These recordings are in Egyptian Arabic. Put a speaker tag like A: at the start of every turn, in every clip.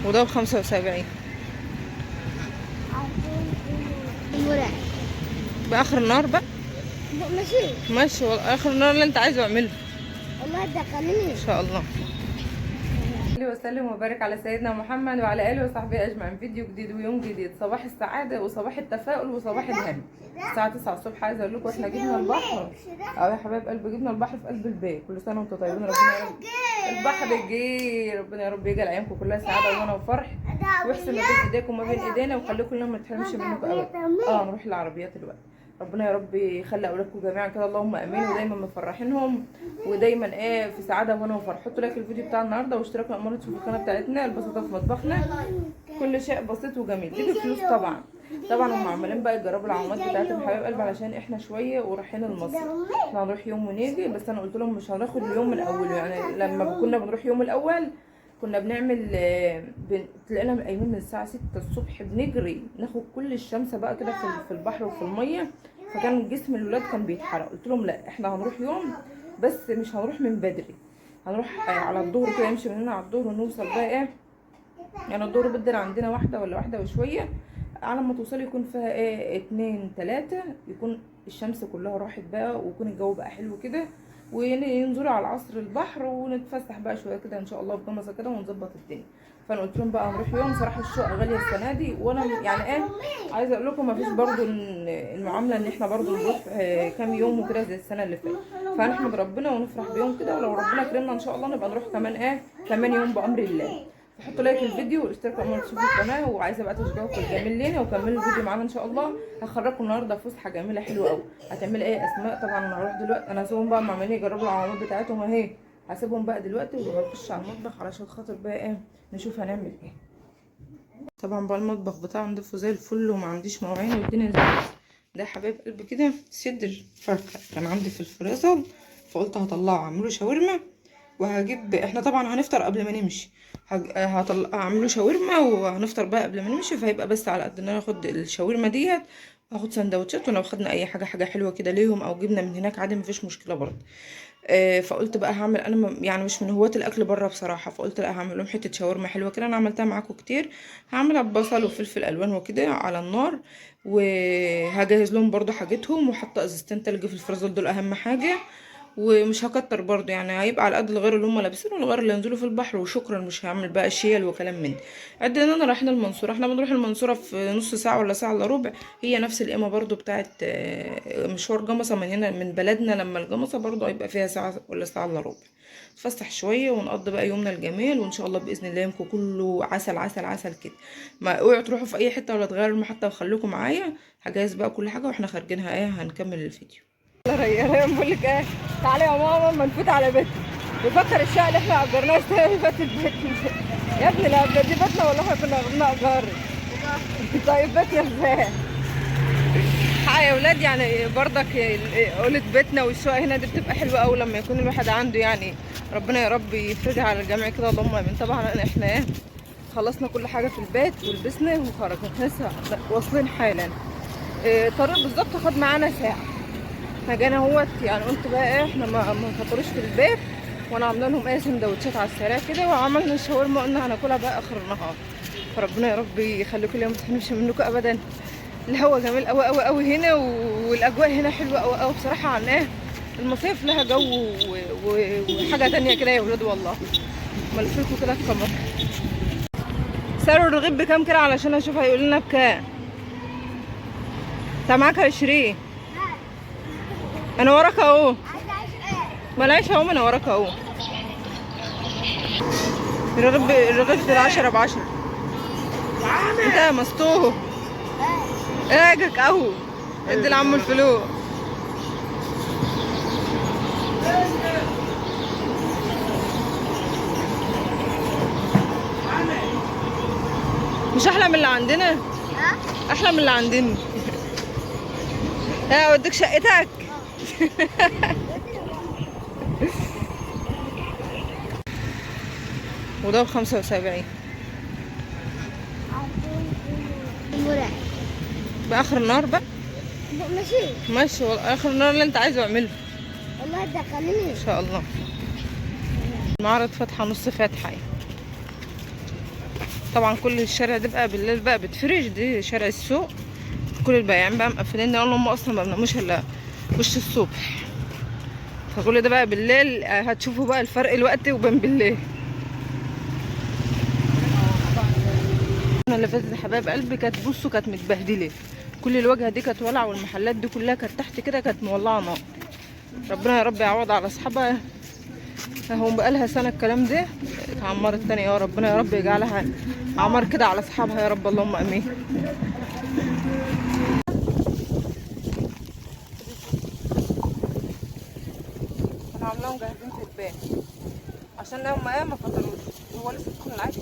A: وده ب75. باخر النهار بقى.
B: ماشي
A: ماشي والله، اخر النهار اللي انت عايزه اعمله
B: والله دخلني
A: ان شاء الله. وسلم وبارك على سيدنا محمد وعلى اله وصحبه اجمعين. فيديو جديد ويوم جديد، صباح السعادة وصباح التفاؤل وصباح الهم. الساعة 9 الصبح. عايزه اقول لكم احنا جبنا البحر اهو يا حبايب قلبي، جبنا البحر في قلب البيت. كل سنة وانتم طيبين، ربنا يا رب البحر جه، ربنا يا رب يجعل ايامكم كلها سعادة وهنا وفرح، ويحسن ما بين ايديكم وما بين ايدينا، وخليكم كلنا ما تحرمش منكم ابدا. نروح العربيات دلوقتي. ربنا يا رب يخلي اولادكم جميعا كده، اللهم امين، ودايما مفرحينهم ودايما ايه في سعادة وهنا وفرح. حطوا like الفيديو بتاع النهارده واشتركوا امارة في القناة بتاعتنا البساطة في مطبخنا، كل شيء بسيط وجميل. دي بفلوس طبعا. طبعا هم عمالين بقى يجربوا العوامات بتاعتهم حبايب قلب، علشان احنا شوية ورايحين المصيف. احنا هنروح يوم ونيجي، بس انا قلت لهم مش هناخد اليوم من اوله. يعني لما كنا بنروح يوم الاول كنا بنعمل تلاقينا قايمين من الساعة 6 الصبح بنجري ناخد كل الشمس بقى كده في البحر وفي المية، فكان جسم الولاد كان بيتحرق. قلت لهم لا، احنا هنروح يوم بس مش هنروح من بدري، هنروح على الظهر كده، نمشي من هنا على الظهر ونوصل بقى ايه يعني الظهر بدل عندنا واحدة ولا واحدة وشوية، على ما توصلي يكون فيها ايه 2 3، يكون الشمس كلها راحت بقى ويكون الجو بقى حلو كده، وننزلوا على العصر البحر ونتفسح بقى شوية كده ان شاء الله في جمصه كده ونظبط الدنيا. فانا قلت لهم بقى هنروح يوم. صراحة الشقة غالية السنة دي، وانا يعني ايه عايزه اقول لكم ما فيش برضو المعاملة ان احنا برضو نروح كام يوم وكده زي السنة اللي فاتت. فهنحمد ربنا ونفرح بيوم كده، ولو ربنا كرمنا ان شاء الله نبقى نروح كمان ايه كمان يوم بامر الله. فحطوا like الفيديو واشتركوا اول ما تشوفوا القناة، وعايزه بقى تشجعكم الجميل لينا وكملوا الفيديو معانا ان شاء الله. هخرجكم النهارده فسحة جميلة حلوة قوي. هتعملي ايه اسماء؟ طبعا انا هروح دلوقتي، انا هسيبهم بقى عمالين يجربوا العوامات بتاعتهم اهي، هسيبهم بقى دلوقتي وهنخش على المطبخ علشان خاطر بقى ايه نشوف هنعمل ايه. طبعا بقى المطبخ بتاعي نضيفه زي الفل وما عنديش مواعين والدنيا زي ده حبايب قلبي كده. صدر فرخة كان عندي في الفريزر، فقلت هطلعه اعمله شاورما، وهجيب احنا طبعا هنفطر قبل ما نمشي، هعمله شاورما وهنفطر بقى قبل ما نمشي. فهيبقى بس على قد ان انا اخد الشاورما ديت، اخد سندوتشات، ولو خدنا اي حاجة حلوة كده ليهم او جبنا من هناك عادي مفيش مشكلة برضه. فقلت بقى هعمل، انا يعني مش من هواة الاكل بره بصراحة، فقلت لا هعمل لهم حتة شاورما حلوة كده، انا عملتها معاكم كتير. هعملها ببصل وفلفل الوان وكده على النار، وهجهز لهم برضو حاجتهم، وحاطه ازازتين تلج في الفريزر دول اهم حاجة، ومش هكتر برضو يعني هيبقى على قد الغير اللي هم لابسينه والغير اللي ينزلوا في البحر وشكرا. مش هعمل بقى شيل وكلام من ده. عندنا انا رايحين المنصورة، احنا بنروح المنصورة في نص ساعة ولا ساعة الا ربع، هي نفس القيمة برضو بتاعت مشوار جمصه من هنا من بلدنا لما الجمصه برضو هيبقى فيها ساعة ولا ساعة الا ربع. نتفسح شوية ونقضي بقى يومنا الجميل، وان شاء الله باذن الله يومكم كله عسل عسل عسل كده. ما اوعوا تروحوا في اي حتة ولا تغيروا المحطة، وخليكم معايا هجهز بقى كل حاجة واحنا خارجينها ايه هنكمل الفيديو. يا بقول لك ايه، تعالي يا ماما ما نفوت على بيتنا، بفكر الشقة اللي احنا اجرناها السنة اللي فاتت بيتنا. يا ابني لا دي بيتنا والله، احنا كنا واخدينها ايجار. طيب بيتنا ازاي؟ حق يا ولاد، يعني برضك قولة بيتنا والشقه هنا دي بتبقى حلوة قوي لما يكون الواحد عنده، يعني ربنا يا رب يفرجها على الجميع كده اللهم امين. طبعا احنا ايه خلصنا كل حاجة في البيت ولبسنا وخرجنا، لسه واصلين حالا. الطريق بالظبط خد معانا ساعة. احنا جينا اهوت، يعني قلت بقى ايه احنا ما فطروش في البيت، وانا عامله لهم ايه سندوتشات على السريع كده، وعملنا الشاورما قلنا هناكلها بقى اخر النهار. فربنا يا رب يخليكم ليا ما تحرمش منكم ابدا. الهوا جميل قوي قوي قوي هنا، والاجواء هنا حلوة قوي قوي بصراحة. عن ايه المصيف لها جو وحاجه تانية كده يا ولاد والله. ملفلكوا كده الكاميرا. سعر الرغيف بكام كده علشان اشوف هيقول لنا بكام؟ انت معاك 20، انا وراك اهو. بلاش اهو، انا وراك اهو. الرغيف 10 ب10. انت يا مسطوه اجك اهو، ادي لعمو الفلوس. مش احلى من اللي عندنا؟ احلى من اللي عندنا. ها اوديك شقتك. وده ب75. باخر النهار بقى.
B: ماشي
A: ماشي والله، اخر النهار اللي انت عايزه اعمله
B: والله دخلني
A: ان شاء الله. المعرض فاتحة نص فاتحة يعني. طبعا كل الشارع ده بقى بالليل بقى بتفرش، دي شارع السوق، كل البياعين بقى مقفلين لان هم اصلا ما بناموش الا وش الصبح. فكل ده بقى بالليل هتشوفوا بقى الفرق الوقت وبين بالليل. اللي فاتت حبايب قلبي كانت بصوا كانت متبهدله، كل الواجهة دي كانت ولعه، والمحلات دي كلها كانت تحت كده كانت مولعه نار. ربنا يا رب يعوض على اصحابها، اهو بقالها سنة الكلام ده اتعمرت تاني. يا ربنا يا رب يجعلها عمار كده على اصحابها يا رب، اللهم امين. انا عاملاهم جاهزين في البان عشان هم ايه ما فطروش، هو لسه سخن العيش.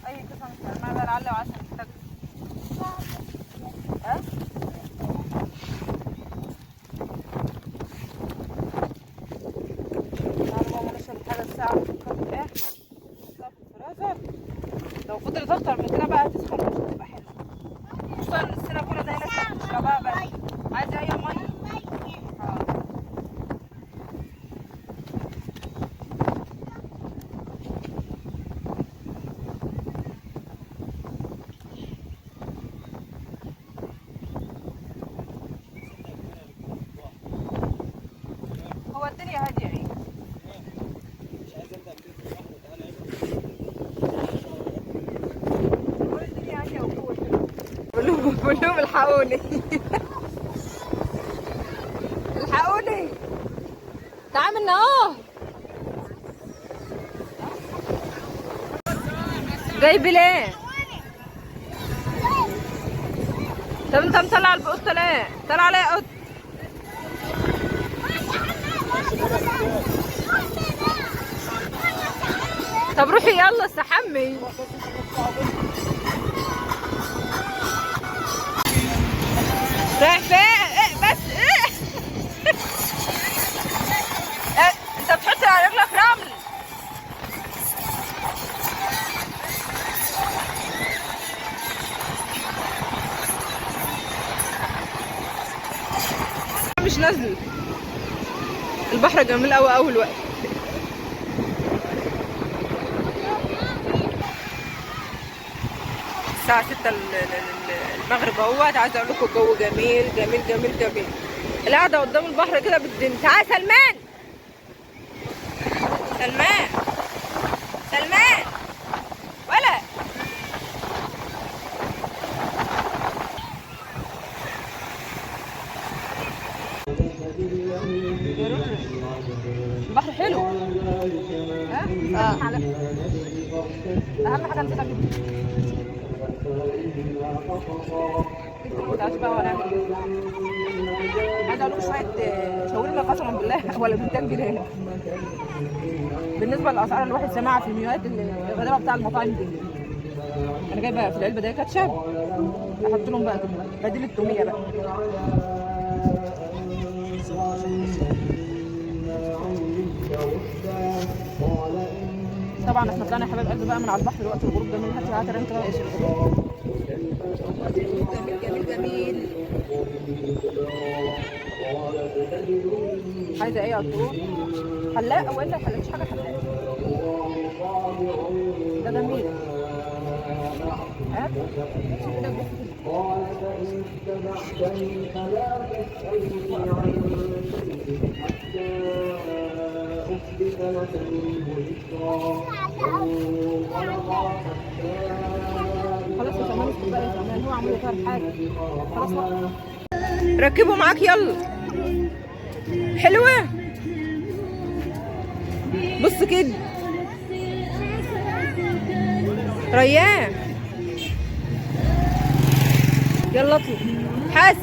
A: اي قصة مش بقى لعل وعسى نحتاج. ها تعالوا ماما نشرب حاجة الساعة ايه في الفريزر، لو فضلت اكتر من كده بقى هتسخن مش هتبقى حلوة، خصوصا ان السنة كلها ده ناس بتشربها بقى. عايزه اي مية؟ هو الدنيا هادية ايه؟ الدنيا هادية وجوه بقول لهم الحقوني الحقوني، تعال من اهو. جايب ليه؟ طب انت مطلع القطة ليه؟ طلع ليه قط؟ طب روحي يلا استحمي. رايح فين؟ إيه بس إيه؟ إيه؟ انت بتحط على رجلك رمل. مش نازل البحر جميل قوي اول وقت. الساعة 6 المغرب اهوت. عايزة اقول لكم الجو جميل جميل جميل جميل، القعدة قدام البحر كده بالدنيا. تعالى سلمان، سلمان، سلمان، ولا البحر حلو. ها؟ اهم حاجة نسيت اجيب عايزه اقول لكم شوية شاورما قسما بالله ولا ب 200 جنيه. بالنسبة للاسعار اللي الواحد سمعها في الميوهات الغريبة بتاع المطاعم دي، انا جايبه في العلبة دي كاتشب، احط لهم بقى بديل التوميه بقى. طبعا احنا طلعنا يا حبايب قلبي بقى من على البحر وقت الغروب جميل. هات هات انت بقى الغروب جميل جميل جميل. عايزه ايه يا طول؟ حلاق ولا حلاق؟ مش حاجة حلاق ده جميل. ها شوف ده خلاص يا سلمان اسكت بقى يا سلمان، هو عمال يغير حاجة خلاص بقى. ركبوا معاك يلا. حلوة بص كده ريان، يلا اطلع حس.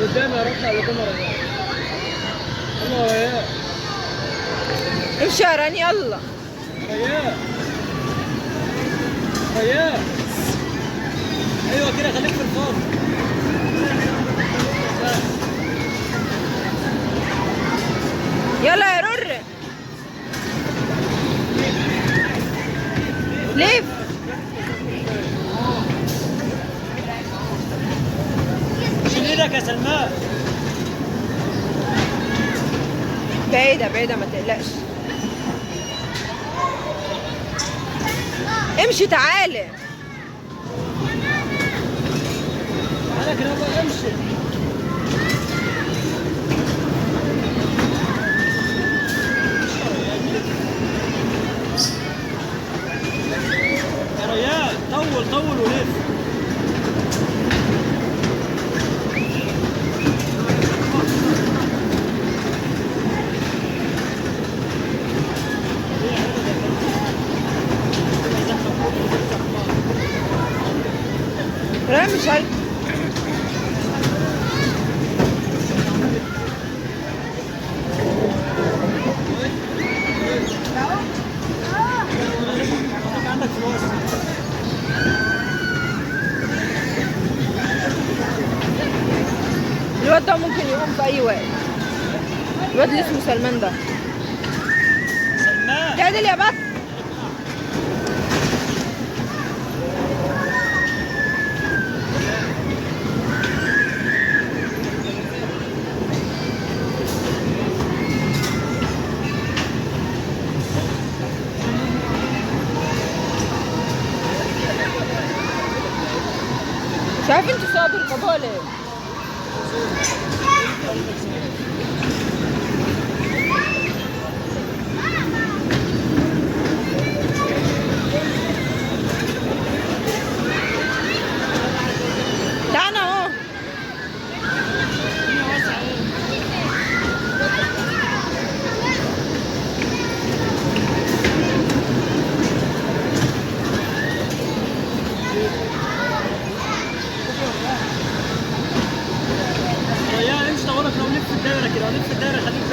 C: قدامي يا رب على كاميرا. الله يا
A: امشي يا ران يلا.
C: ريان ريان، ايوه كده خليك في الفاضي. قدامك يا سلمان.
A: بعيدة بعيدة ما تقلقش. امشي تعالي.
C: تعالى كده بقى امشي. يا ريان طول طول ولف.
A: ريان مش عارف.
C: عندك فلوس.
A: الواد ده ممكن يقوم في اي وقت. الواد اللي اسمه سلمان ده.
C: سلمان
A: تعدل يا بط. مش عارف انتوا سوا بيركبوها ليه؟ تعالى اهو.
C: ريان امشي طولك لو لف الدايرة كده، لف الدايرة خليك.